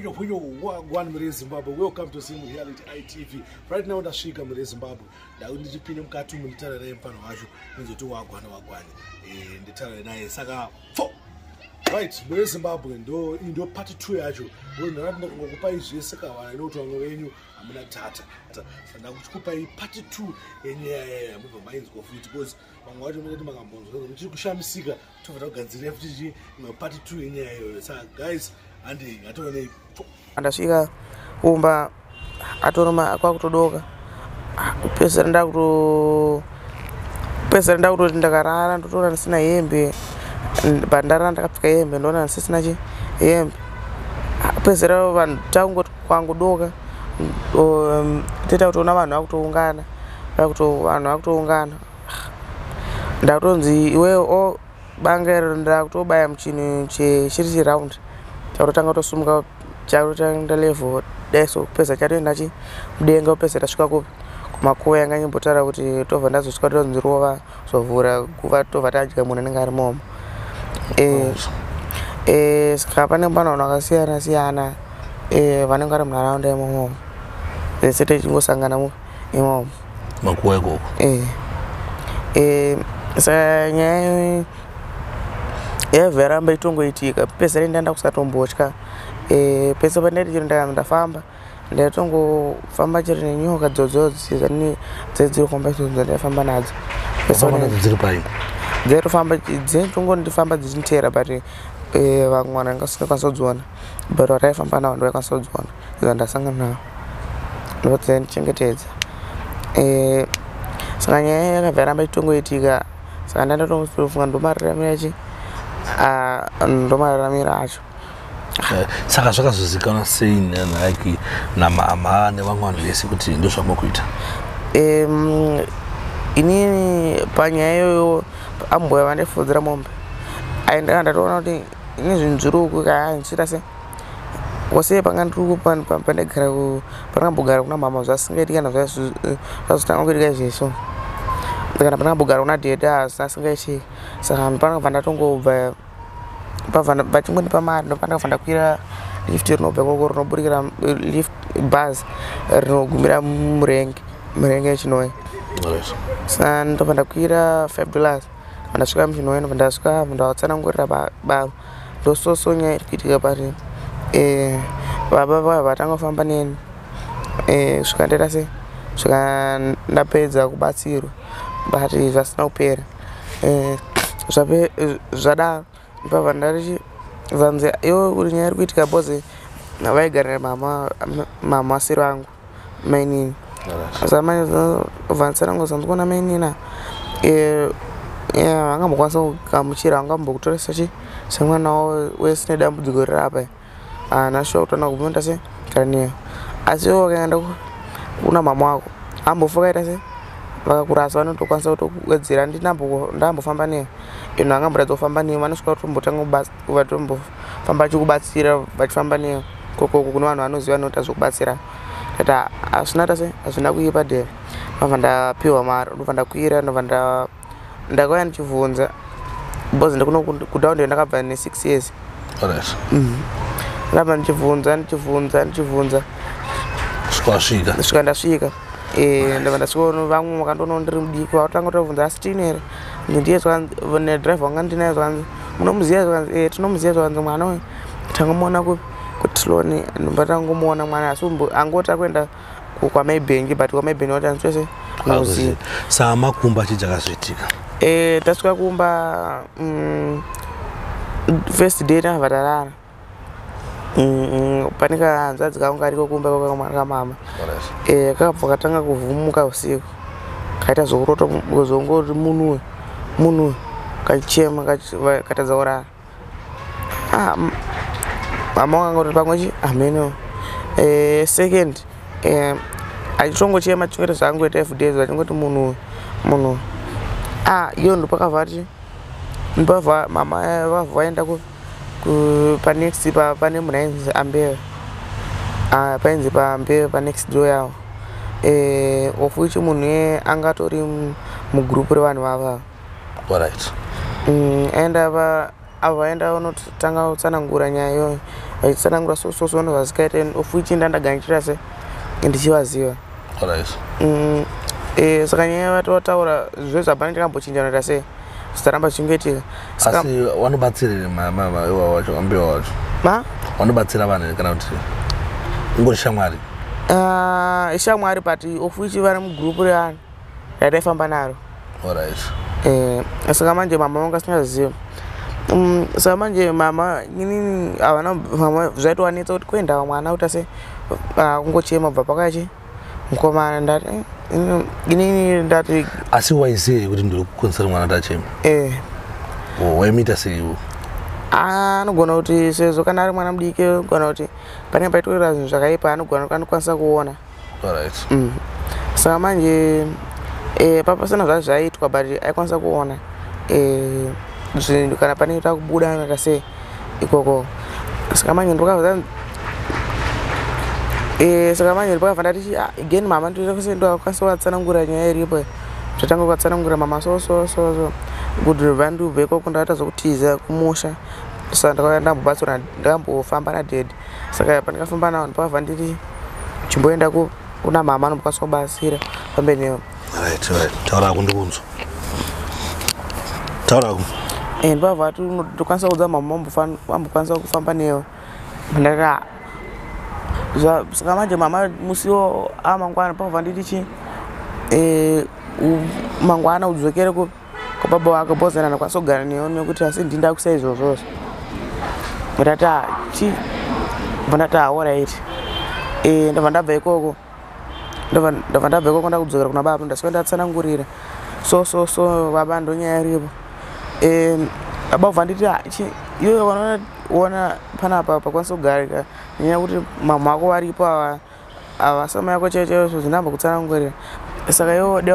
Huyo huyo wagwan muri Zimbabwe. Welcome to Zim Reality ITV. Right now ndasvika muri Zimbabwe. Ndau ndichipinda mukati umu nditaura naye mufana wacho. Ndinzoti wagwana wagwana. Eh, nditaura naye saka fo. Right, muri Zimbabwe ndo ndo part 2 yacho. Ngo ndakati ndakungokupai zvese kawana inokuti vamwe venyu hamuna data. Saka ndakuchikupai part 2 yenyaya yaya mubva mainzwa futi because vamwe vacho munoti makambonzwa muchiri kushamisika tobva tagadzirira futi chi imwe part 2 yenyaya iyoyo. Saka guys, handi ngationei. Ndasvika kumba atoroma kwakutodoka, kupedzisira ndakuto kupedzisira ndakutoti ndakarara ndotoona ndisina hembe, but ndarara ndakapfeka hembe, ndoona ndisisina chi hembe. Kupedzisira vanhu tangoti kwangudoka, toita kutoona vanhu vakutoungana, vanhu vakutoungana. Ndakutonzi iwewe o banga iro ndakutobaya muchinhu chiri chiround, chakutotanga kutosumuka, chakutotanga level dai so, kupedza chatoenda chi mudenga, kupedza tasvika kupi kumakuva yanga nyimbotaura kuti tobva ndazosvika tonzi rova zovhura guva, tobva tadya munhu anenge ari momo. Saka pane vanhu vakasiyana siyana vanenge vari munharaunda imomo, vese tichingosangana imomo. Makuva ikoko. Saka nyaya yaibva yaramba itongoitika pese ndaenda kusatombotya. Pese pandaiti chero ndafamba, ndaitongofamba chero nenyoka dzodzodzi dzedziri kufamba idzodzo, ndaifamba nadzo. Wafamba nadzo dziri pai? Dzaitofamba, dzaitongondifamba dzichinditeera, but vamwe vanhu vanga vasingakwanisa kudziona, but vataifamba navo ndo vaikwanisa kudziona. Idzo ndasangana navo ndo dzaindichengetedza. Saka nyaya yakabva yaramba ichitongoitika, saka ndandatongofunga ndomararamiro achi ndomararamiro acho. Saka zvakazozikanwa sei like namama nevamwe vanhu vese kuti ndozvamakuita? Inini panyaya iyoyo ambuya vandifudzira mombe, aindanga ndatoona kuti ine zvinhu zviri uku kaa ndichiita se wose panga ndiri pandaigara pandakambogara kuna mama zvasingaiti, kana zvazotanga kuitika izvezvo, kana pandakambogara kuna dhedha zvasingaitiki. Saka pandakabva ndatongobva vachingondipa mari, ndopandakabva ndakwira lift rinobva ikoko rinoburikira lift bus rinogumira murengi, murengi yeChinhoyi. Saka ndobva ndakwira $5, ndasvika muChinhoyi, ndobva ndasvika ndavatsanangurira baba ndososo nyaya iri kuitika pari. Baba vaya vatanga kufamba neni svika ndaita sei, svika ndapedza kubatsirwa, but zvasina kupera. Zvadaro ndobva ndati vanzi iwe uri nyaya iri kuitika because vaigara mama, mama vasiri vangu mainini. Saka vanditsanangura ndikuona mainina vangambokwanisa kugamuchira, vangambokutoresa chi semwana wavo wese nedambudziko riri apa, haana shuwa kuti vanoda se kana newe, asi iwe wakaenda kuna mama wako ambofa kaita se vakakurasa, vanotokwanisa kutokuwedzera. Ndambofamba newe ino angamboratidza kufamba newe, vanosvika kutombotanga vatombofamba vachikubatsira, vachifamba newe kokoko kune vanhu vanoziva vanoita zvekubatsira. Ndati hazvina ta se hazvina kuipa dhera, ndobva ndapiwa mari, ndobva ndakwira, ndobva ndakauya ndichibvunza because ndikuno kudown ndakabva ne6 years. Ndakabva ndichibvunza, ndichibvunza, ndichibvunza. Svika wasvika. Svika ndasvika. Ndobva ndasvika vamwe vakandoona ndiri mudiki, vakatanga kutovhunza asi tino here, ndiye zvakanzi nedhiraivha wanga ndinaye, zvakanzi munomuziva, zvakanzi tinomuziva, zvakanzi mwana uyu tangomuona kupi kutiloni, ndobva tangomuona mwana asi angoti akuenda kwamaibhengi, but kwamaibhengi wati hanzi twese tinomuziva. Saka makumba chii chakazoitika? Tasvika kumba, first day takabva tarara. Pane kahanzvadzi kangu kariko kumba kamama, kakabva katanga kuvhumuka usiku, kaita zvokurota zvongoti munuwe munuwe, kachichema, katadza kurara. Mama wakangoti pamwe chi hameno. Second achitongochema chingoti zvaangoita everyday, achingoti munhu munhu. Iyo ndopakabva ati ndobva mama vabva vaenda panext pane munhu ainzi Ambeva, painzi paAmbeva panext door yavo, of which munhu iye anga atori mugroup revanhu vava. Enda ava vaenda vanotanga kutsanangura nyaya iyoyo. Vachitsanangura so so so ndozvazvikaita, of which ndandagara se ndichivaziva. Saka nyaya vatotaura zvezvo hapana ndakambochinja noita sei, zvitaramba zvichingoitika. Saka Asi vanobatsira iwa wacho, ambuya wacho? Ma? Vanobatsira vanhu kana kuti ingori shamwari? Ah, ishamwari, but of which vari mugrupu revanhu rataifamba naro. Saka manje mama vanga asingazivi. Saka manje mama inini havana, mama zvaitovanetsa kuti kuenda mwana kuti ase kungochema bva pakachi mukomana. Ndati inini ndati Asi waizei kuti ndiri kukonzera mwana kuti achema? Eh. Oh, waimuita seiwo? Anogona kuti sezvo kana ari mwana mudiki, anogona kuti panenge paitoita zvinhu zvakaipa, anogona anokwanisa kuona. Saka manje papasina zvazvo zvaiitwa, but aikwanisa kuona zvinhu kana panenge takubuda anoita sei ikoko. Saka manje ndokabva saka manje ndokabva ndati, "Ah, again mama ndokwanisa kuvatsanangura nyaya iripo." Zvatanga kuvatsanangura mama so so so so kuti vandibve ikoko, ndakaita zvokutiza kumusha. Saka ndakauya ndambobatsirwa, ndakambofamba nadaddy. Saka pandakafamba navo, ndopakabva ndiri chimboenda kuna mama anombokwanisa kubatsira pamberi nevo. Right, taura ako, ndikunzwa, taura ako. Ndopabva ati ndokwanisa kuudza mama vambokwanisa kufamba newe. Ndati, "Ah, saka manje mama musiwo amangwana pabva nditi chi mangwana udzokere kwababa wako because ndakwanisa kugara newe nekuti asi ndindakusa izvozvozvo." Ndati, "Ah, chi." Bva ndati, "Alright." Ndabva ndabva ikoko, ndabva ndabva ikoko ndakudzokera kuna baba. Ndasvika ndatsanangurira so so so, baba, ndonyaya iripo. Baba bva nditi, "Ah, chi iwe unoona ona panapa pakwanisa kugarika nenyaya yekuti mama wako varipo ava havasama yako chaiyo chaiyo zvinamba kutsanangurira. Saka iwo de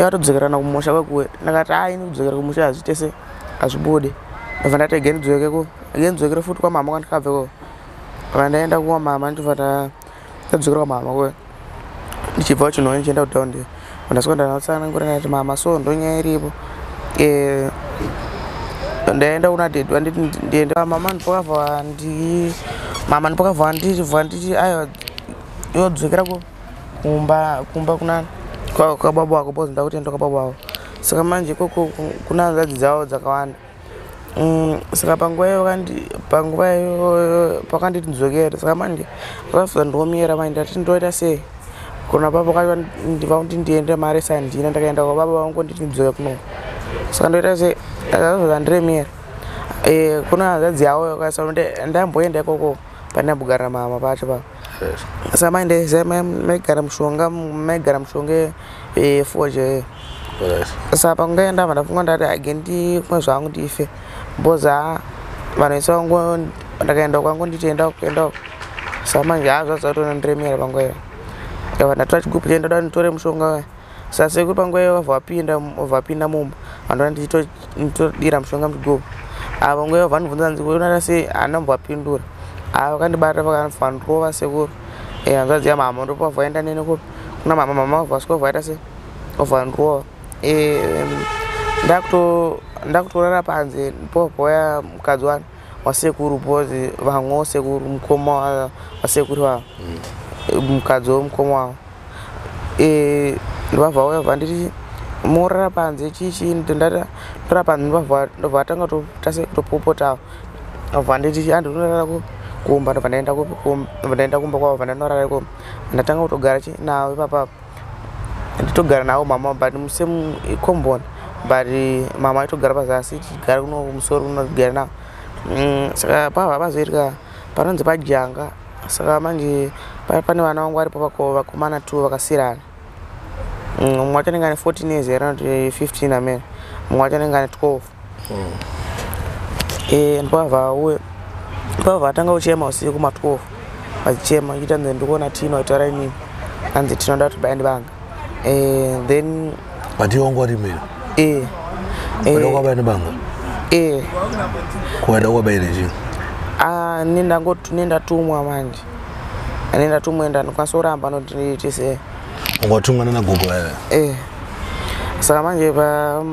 watodzokerana kumusha kwekuwe." Ndakati, "Ai, ini kudzokera kumusha hazviite se hazvibude." Ndabva ndati, "Again ndidzoke ku again ndidzokere futi kwamama kwandikabva ikoko." Vandaenda kwamama, ndobva ndadzokera kwamama kuya ndichibva kuchinhoyi ndichienda kudhaundi. Ndasvika ndanatsanangura, ndati, "Mama, so ndonyaya iripo. Ndaenda kuna daddy vanditi ndiende." Mama ndipakabva ndi mama ndipakabva ndibva nditi, "Aiwa, yodzokera kumba kuna kwababa wako because ndakuti enda kwababa wako." Saka manje ikoko kuna hanzvadzi dzavo dzakawanda. Saka panguva iyo panguva iyoyo pakanditi ndidzokere. Saka manje zvakazoza ndomira manje, ndati ndoita sei kuna baba kwacho vakuti ndiende, mari sandina. Ndakaenda kwababa vangonditi ndidzoke kuno, saka ndoita sei? Zvakazoza ndiremera. Kuna hanzvadzi yavo, ndamboenda ikoko pandambogara mama pacho pa. Saka manje maigara mushonga, maigara mushonga yefoje. Saka pangaenda ndafunga, ndati age ndikumwe zvangu ndife because ha vanhu vese vangu ndakaenda kwangonditi enda kuenda. Saka manje ha zvazvatondiremera panguva iyo. Ava ndatora chigubhu chee, ndoda nditore mushonga. Saka sekuru panguva iyo vabva vapinda mumba, vandoona ndichitodira mushonga muchigubhu. Ava panguva iyo vandibvunza nzi unoita sei, handina kumbovapindura. Ava vakandibata, vakandirova sekuru. Hanzvadzi yamama ndopabva vaenda neni kuna mama. Mama vabva vasvika vaita sei, vabva vandirova. Ndakutorara panze pobva mukadzi wani wasekuru because vamwewo sekuru mukoma wasekuru vavo, mukadzi wemukoma wavo. Ndobva vauya vanditi morara panze chichi. Ndati ndorara panze, ndobva vatanga kutopopotawo. Ndobva nditi handinorara kumba. Ndobva ndaenda ndobva ndaenda kumba kwavo, bva ndanorara ikoko. Ndatanga kutogara chi navo ipapapo, nditogara navo mama, but musame compound, but mama aitogara pazasi, tichigara kuno kumusoro kunogara navo. Saka pabva pazoitika panonzi pajanga. Saka manje pane vana vangu varipo vakomana two vakasiyana. Mumwe wacho anenge ane 14 years here kana kuti 15 amene, mumwe wacho anenge ane 12. Ndopabva uye ndopabva vatanga kuchema usiku ma12, vachichema vachiita nze ndikuona Tino aitaura inini, anzi Tino nda kuti baya ndibanga. Then But iwe wanga uri mhere? Eh. Wada kwabaya nebanga? Eh. Kuwaida kwabayire chii? Ah, nendatumwa manje, nendatumwa, enda ndikwanisa kuramba noti ndiite sei. Ungatumwa nanagogo vaya? Eh. Saka manje pa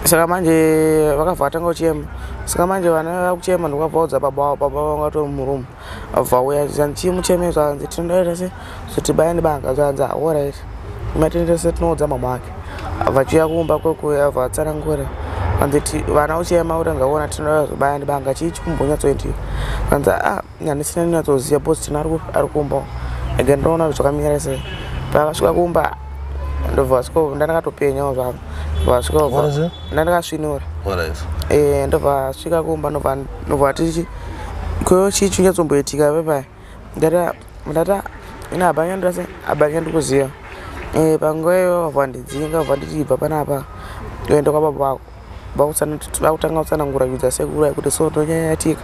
saka manje vakabva vatanga kuchema. Saka manje vana vakuchema, ndokabvaudza baba wavo. Baba vavo vangatori murumu, vauya zvanzi, "Chii mucheme?" Zvanzi, "Tinoita se zoti nebanga." Zvanzi, "Alright, matinoita se tinoudza mama wake." Vachiuya kumba kwekuya, vatsanangura, vanzi, "Vana uchema kuti angaona tinoda zobaya nebanga, chii chikumbonyatsoitika?" Vanzi, "A, handisina nyatsoziva because tina ari kumba ega, ndinoona kuti zvakamira sei." Paakasvika kumba, ndobva vasvika, ndandakatopenyawo zvangu, vasvika ndandakasvinura. Ndobva asvika kumba, ndobva tichi koyo, "Chii chinyatsomboitika pepaya?" Ndata ine habanya ndase habanya ndikuziva. Panguva iyoyo vabva ndidzinga, vabva nditi, "Ibva panapa, uende kwababa vako." Vakutanga kutsanangura kuudza sekuru kuti so ndonyanya yatika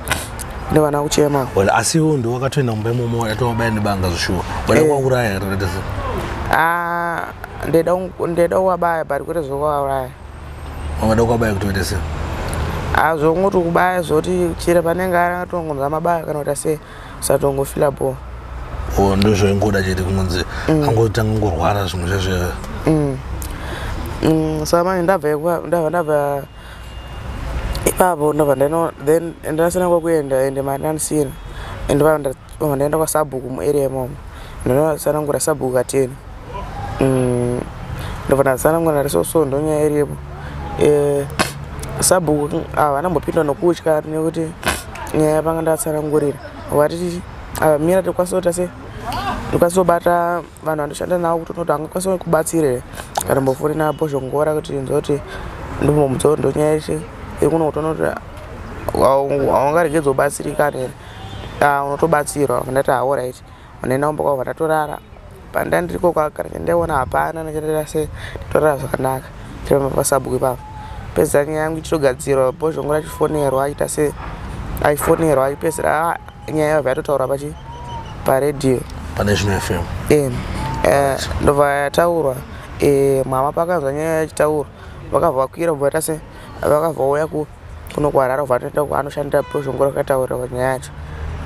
nevana kuchema. Asi iwo ndo wakatoenda mumba imomo, yatovabaya nebanga zvishuwa, wada kuvauraya rakaita se? Ah, ndeda kuvabaya, but kwete zvokuvauraya. Wangada kuvabaya kuti waite sei? Zvongoti kubaya zvoti chero panenge atongonza mabaya kana kuita sei, usatongofila bo. O, ndozvaingoda chete kungonzi angotanga ngorwara zvimwe zvezve. Saka manje ndabva ndabva ipapo, ndabva ndaino then ndasina kwakuenda, ende mari ndandisina, ende ndabva ndaenda kwasabhuku muarea imomo, ndinosanangura sabhuku kateni. Ndobva ndasanangura, ndati so so ndonyaya iripo. Sabhuku havana mbopindwa nokutya nekuti nyaya panga ndatsanangurira, vati, "Mira, tikwanisa kuita sei, ndikwanisa kubata vanhu vandoshanda navo kuti unoti angakwanisa kubatsira here, kana mbofonera Bhozhongora kuti nzoti ndombomudza kuti ndonyaya yeshe iri kuno, kuti unoti haungaregedzi kubatsirikana here? Unotobatsirwa." Ndati, "Alright." Ndaenda kumba kwavo, ndatorara. Pandandiri kwakagara, chandaiona hapana, nachandaita sei, ndatorara zvakanaka chiramba pasabhuku ipapo. Pedzisa nyaya yangu ichitogadzirwa, Bhozhongora achifonerwa, achiita sei, aifonerwa, achipedzisira nyaya yabva yatotaurwa pachi paredhiyo. PaNational FM. Ndobva yataurwa. Mama pakanzwa nyaya yachitaurwa, vakabva vakwira, bva vaita sei, vakabva vauya kuno kuHarare, kubva atoenda kwanoshandira Bhozhongora, kataurira nyaya yacho.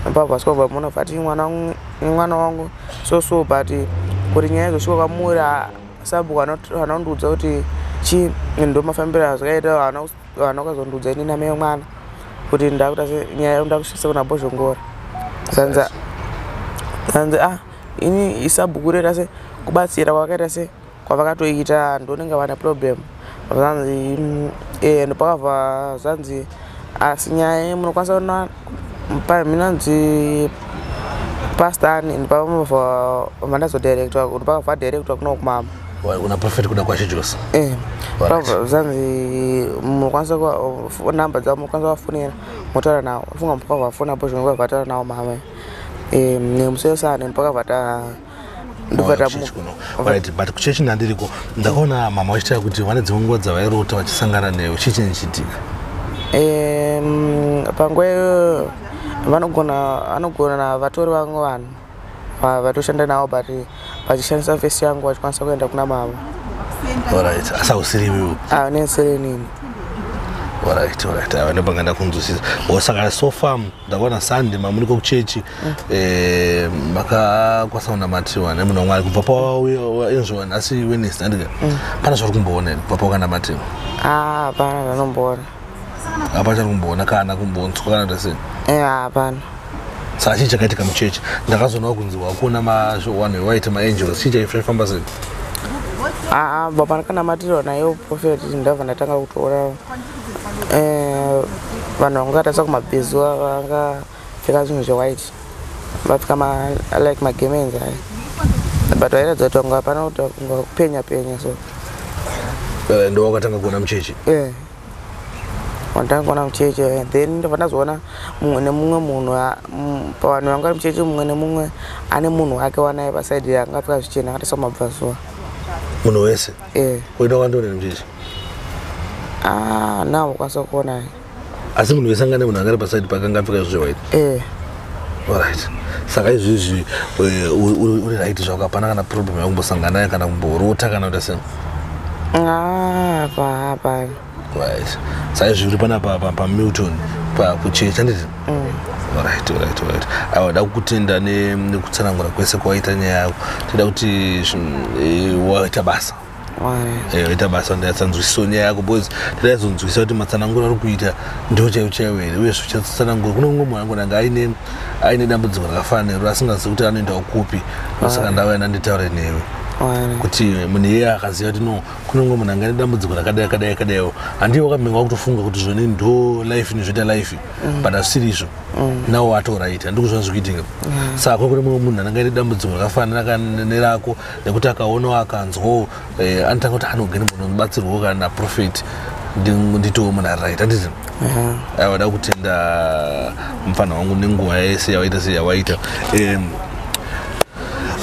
Pabva vasvika, bva munhu vati, "Mwana wangu so so, but kuti nyaya izosvika kwamuri, sabhuku anondiudza kuti chi ndo mafambiro azvakaita, haana kukazondiudza inini amai mwana kuti ndakuita se nyaya ndakusvitsa kuna Bhozhongora." Zanzi, "Ah, ini isabhuku reta se kubatsira kwavakaita se kwavakatoita, ndonenge vane problem." Zvanzi, ndopakabva zvanzi, "Asi nyaya munokwanisa kuona minanzi pastor ani." Ndopakabva vandazodirectwa, ndopakabva adirectwa kuno kumama. Kuna Prophet Kuda Kwashe Jose. Zvanzi, "Munokwanisa namba dzavo, munokwanisa kuvafonera motaura navo." Funga mupakabva vafona Bhozhongora, vataura navo mama nemusi wesane, ndopakabva ta ndobva Right, but kuchechi ndandiriko, ndakaona mama vachitaura kuti vane dzimwe nguva dzavairota vachisangana newe. Chii chinenge chiitika? Panguva iyoyo vanogona anogona vatori vamwe vanhu vatoshanda navo, but vachishandisa face yangu, vachikwanisa kuenda kuna mama. Alright, asi hausiri iwewe? Nesiri nini. Alright, ava ndopanga ndakunzwisisa. Saka so far ndakaona Sunday mamuriko kuchechi, makakwanisa kunamatiwa nemunhu waMwari kubva painzwa nhasi Wednesday, andika pana zvari kumboona here kubva pawakanamatiwa? Ah, hapana zvanomboona. Hapana chari kumboona kana kumbonzwa kana kuti sei? Hapana. Saka chii chakaitika muchechi? Ndakazoonawo kunzi wakuona vanhu vaita maangels. Chii chaifamba sei? Bva pandakanamatirwa nayo prophet, ndabva ndatanga kutoona vanhu vanga vakatarisa kumabhizuva, vangapfeka zvinhu zvewhite, vapfeka like magemenzi aya, but vairatidza kuti vanga hapana kuti kunga kupenya penya so. Ndo wakatanga kuona muchechi? Wandanga kuona muchechi. Then ndobva ndazoona mumwe nemumwe munhu pavanhu vanga vari muchechi, mumwe nemumwe ane munhu wake wanaye pasaidi, anga apfeka zvichena, akatarisa kumabvazuva. Munhu wese? Kuita wandonene muchechi? Ah, nawo kwanisa kuona. Asi munhu wese anga ane munhu anga ari pasaidi pake anga apfeka zvezvewhite? Alright, saka izvizvi uri right zvako, hapana kana problem yakumbosangana nayo kana kumborota kana kuita sei? Ah, hapana. Right, saka izvi uri panapa paMilton pakuchechi, handiti? Alright, aiwa, da kukutenda nekutsanangura kwese kwawaita nyaya yako. Toda kuti waita basa. Waita basa ndayatsanzwisiso nyaya yako because ndayazonzwisa kuti matsananguro ari kuita ndo chaiwo chaiwo here uye zvichatsanangura kune mumwe munhu angona anga aine dambudziko rakafanana nero asingazivi kuti anoendawo kupi saka ndauya ndanditaure newe kuti munhu iyeye akaziva kuti no kune mumwe munhu anga ane dambudziko rakadai akadai akadaiwo handiye wakamhenga wakutofunga kuti zvoni ndo life inozvoita life but hazvisiri izvo nawo watoraita handikuzvona zvikuitika saka kune mumwe munhu anenge aine dambudziko rakafanana nerako nekuti akaonawo akanzwawo anotanga kuti anogene munhu unobatsirwawo kana naprophet nditowo munhu ari right handiti? Aiwa, da kutenda mufana wangu nenguva yese yawaita seyawaita.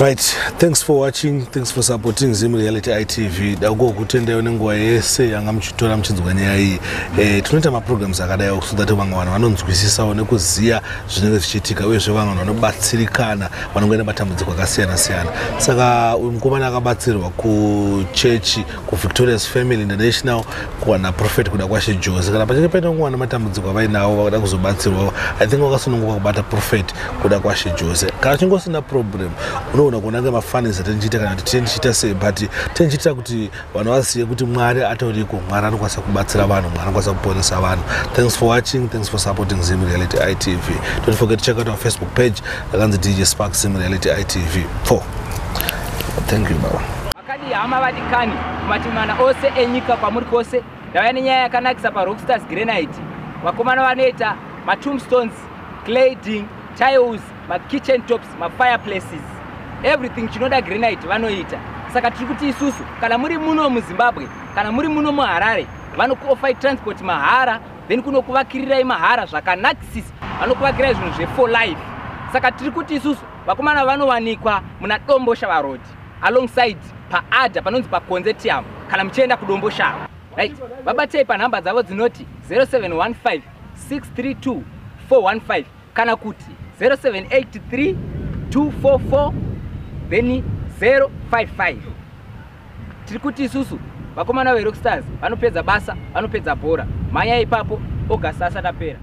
Right, thanks for watching, thanks for supporting Zim Reality ITV. Dakukutendayo nenguva yese yanga muchitora muchinzwa nyaya iyi. Tinoita maprograms akadai so that vamwe vanhu vanonzwisisawo nekuziya zvinenge zvichiitika uyezve vamwe vanhu vanobatsirikana vanongoenda matambudziko akasiyana siyana. Saka uyu mukomana akabatsirwa kuchechi kuVictorious Family International kuwana Prophet Kuda Kwashe Jose. Kana pachinge paine nguva nematambudziko avainawo vakada kuzobatsirwawo, I think vakasununguka kubata Prophet Kuda Kwashe Jose. Kana uchinge usina problem unoona kuona mafunnies atenichiita kana kuti tenichiita sei, but tenichiita kuti vanhu vazive kuti Mwari atoriko, Mwari anokwanisa kubatsira vanhu, Mwari anokwanisa kuponesa vanhu. Thanks for watching, thanks for supporting Zim Reality ITV. Don't forget to check out our Facebook page rakanzi DJ Spark Zim Reality ITV 4. Thank you, baba. Makadi hama vadikani kumatimana ose enyika kwamuri kwose, ndauya nenyaya yakanakisa paRockstars Granite. Vakomana vanoita matombstones, cladding, tiles, makitchen tops, mafireplaces, everything chinoda granite vanoita. Saka tiri kuti isusu kana muri muno muZimbabwe, kana muri muno muHarare, vanokuofai transport mahara, then kunokuvakirirai mahara zvakanakisisa, vanokuvakirai zvinhu zvefor life. Saka tiri kuti isusu vakomana vanowanikwa muna Domboshava Road, alongside paadha panonzi paConsortium kana muchienda kuDomboshava. Right, vabatei panhamba dzavo dzinoti 0715 632 415 kana kuti 0783 244 then 055. Tiri kuti isusu vakomana veRockstars vanopedza basa, vanopedza bhora. Mhanya ipapo August asati apera.